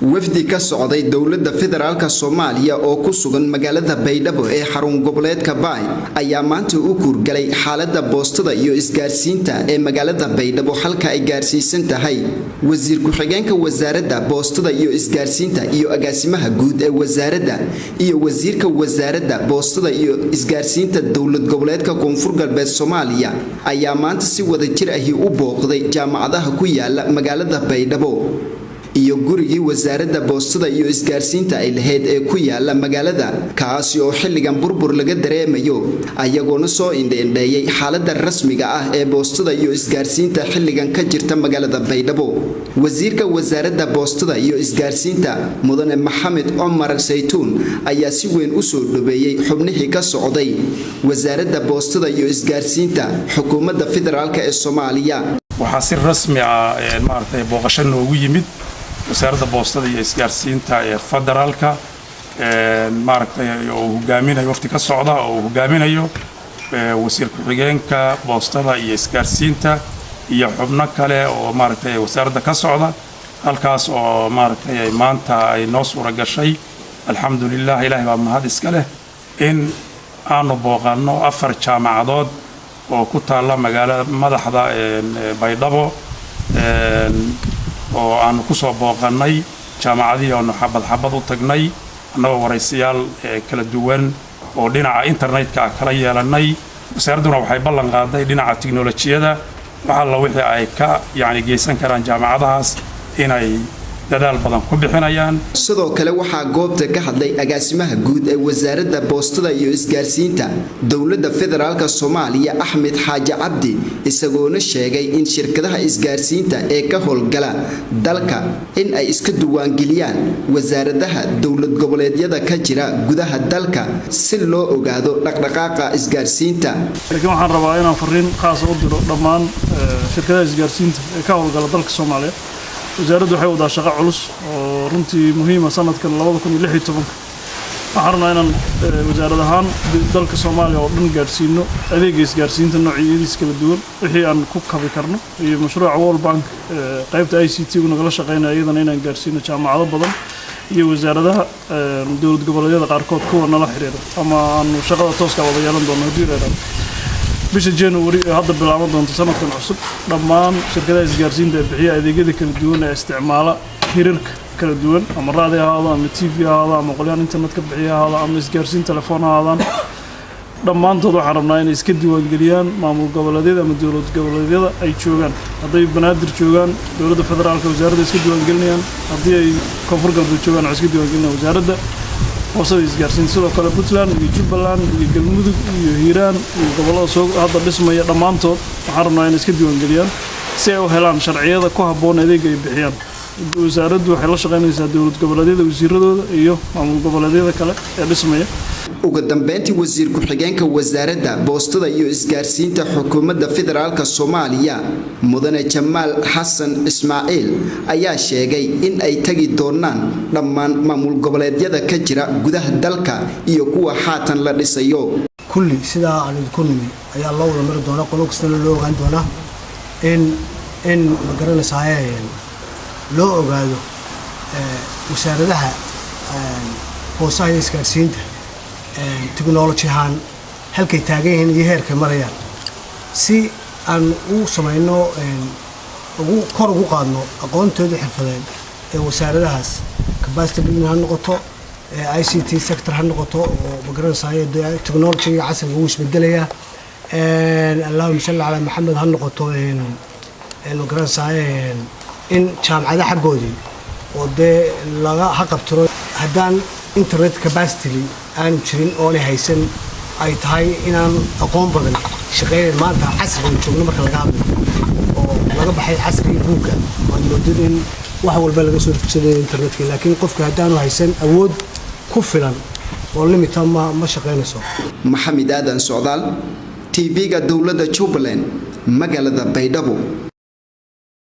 Wafdi ka socday dowladda federaalka Soomaaliya oo ku sugan magaalada Baydhabo ee xarun goboleedka Baay ayaa maanta u kuurgalay xaaladda boostada iyo isgaarsiinta ee magaalada Baydhabo, halka ay gaarsiisan tahay. Wasiir ku-xigeenka wasaaradda boostada iyo isgaarsiinta iyo agaasimaha guud ee wasaaradda iyo wasiirka wasaaradda boostada iyo isgaarsiinta dowlad goboleedka Koonfur Galbeed Soomaaliya ayaa maanta si wadajir ahi u booqday jaamacadaha ku yaala magaalada Baydhabo iyo gurigii wasaaradda boostada iyo isgaarsiinta ay lahayd ee ku yaala magaalada, kaasi oo xilligan burbur laga dareemayo, ayagoona soo indheindheeyay xaaladda rasmiga ah ee boostada iyo isgaarsiinta xilligan ka jirta magaalada Baydhabo. Wasiirka wasaaradda boostada iyo isgaarsiinta, Mudane Maxamed Cumar Saytuun, ayaa si weyn u soo dhaweeyey xubnihii ka socday wasaaradda boostada iyo isgaarsiinta xukuumadda federaalka ee Soomaaliya. Waxaa si rasmi ah maaragtay booqasho noogu yimid wasaaradda boostada iyo isgaarsiinta ee federaalka, maaragtay oo hogaaminayo wafti ka socda oo uu hogaaminayo wasiir ku-xigeenka boostada iyo isgaarsiinta iyo xubno kale oo maaragtay wasaaradda ka socda, halkaas oo maaragtay maanta ay noo suura gashay, alxamdulilah, Ilaahay baa mahad iska leh, in aanu booqanno afar jaamacadood oo ku taalla magaalada madaxda Baydhabo, oo aanu ku soo booqannay jaamacadihii oonu xabad xabad u tagnay, annagoo waraysiyaal kala duwan oo dhinaca internetka kala yeelannay. Wasaaradduna waxay ballan qaaday dhinaca tiknolojiyada wax alla wixii ay ka yacni geysan karaan jaamacadahaas inay dadaal badan ku bixinayaan. Sidoo kale waxaa goobta ka hadlay agaasimaha guud ee wasaaradda boostada iyo isgaarsiinta dowladda federaalka Soomaaliya, Axmed Xaaji Cabdi, isagoona sheegay in shirkadaha isgaarsiinta ee ka howlgala dalka in ay iska diiwaangeliyaan wasaaradaha dowlad goboleedyada ka jira gudaha dalka si loo ogaado dhaqdhaqaaqa isgaarsiinta. Laakiin waxaan rabaa inaan fariin khaasa u diro dhammaan shirkadaha isgaarsiinta ee ka howlgala dalka Soomaaliya. Wasaaraddu waxay wadaa shaqo culus oo runtii muhiima sanadkan 2016-ka. Waxaan rabnaa inaan wasaarad ahaan dalka Soomaaliya oo dhan gaadhsiino adeega isgaarsiinta noocyadiis kala duwan wixii aan ku kabi karno, iyo mashruuca World Bank qaybta ICT gu nagala shaqeynaya iyadana inaan gaadhsiino jaamacado badan iyo wasaaradaha dowlad goboleedyada qaarkood, kuwa nala xiriira ama aanu shaqada tooska wada yeelan doono haddii la idhaahdo. Bisha January ee hadda bilaaban doonto sanadkan cusub, dhammaan shirkadaha isgaarsiinta ee bixiya adeegyada kala duwan ee isticmaala hirarka kala duwan, ama raadi ahaado ama TV ahaado ama qolyahan internet ka bixiya ahaado ama isgaarsiin telefoon ahaadaan, dhammaantood waxaan rabnaa inay iska diiwaangeliyaan maamul goboleedyada ama dowlad goboleedyada ay joogaan. Hadday Banaadir joogaan, dowladda federaalka wasaaradda iska diiwaangelinayaan. Haddii ay Koonfur Galbeed joogaan, waxay iska diiwaangelinayaan wasaaradda boostada isgaarsiinta. Sidoo kale Puntland iyo Jubbaland iyo Galmudug iyo Hiiraan iyo gobollada soo hadda dhismaya, dhammaantood waxaan rabnaa inay iska diiwaangeliyaan si ay u helaan sharciyada ku habboon adeega ay bixiyaan. Wasaaraddu waxay la shaqeynaysaa dowlad goboleedyada wasiiradooda iyo maamul goboleedyada kale ee dhismaya. Ugu dambeyntii, wasiir ku-xigeenka wasaaradda boostada iyo isgaarsiinta xukuumadda federaalka Soomaaliya, Mudane Jamaal Xasan Ismaaciil, ayaa sheegay in ay tagi doonaan dhammaan maamul goboleedyada ka jira gudaha dalka iyo kuwa haatan la dhisayo. Kulli sidaa aan idinku nimi ayaa loo wada mari doonaa, qolo kastana loo ogaan doonaa in ma garanaysaay loo ogaado wasaaradaha boosaha iyo isgaarsiinta technology ahaan halkay taagan yihiin iyo heerkay marayaan, si aan u samayno ugu kor ugu qaadno aqoontooda xirfadeed ee wasaaradahaas, capacity building ha noqoto, ICT sector ha noqoto, oo magaranaysaay technology casriga wuu isbedelayaa, allahuma salli calaa Maxamed, ha noqoto magaranaysaay in jaamacada xaggoodii oo dee laga haqabtiro haddaan internet capacity aanu jirin oonay haysan, ay tahay inaan aqoon badan shaqeynayn. Maanta casriga aan joogno marka laga hadlayo oo laga baxay casrigii buugga, waad moodid in wax walba laga soo dejinayo internetka, laakiin qofka haddaanu haysan awood ku filan oo limita ma shaqeynayso. Maxamed Aadan Socdaal, TV-ga dowladda Jubbaland, magaalada Baydhabo.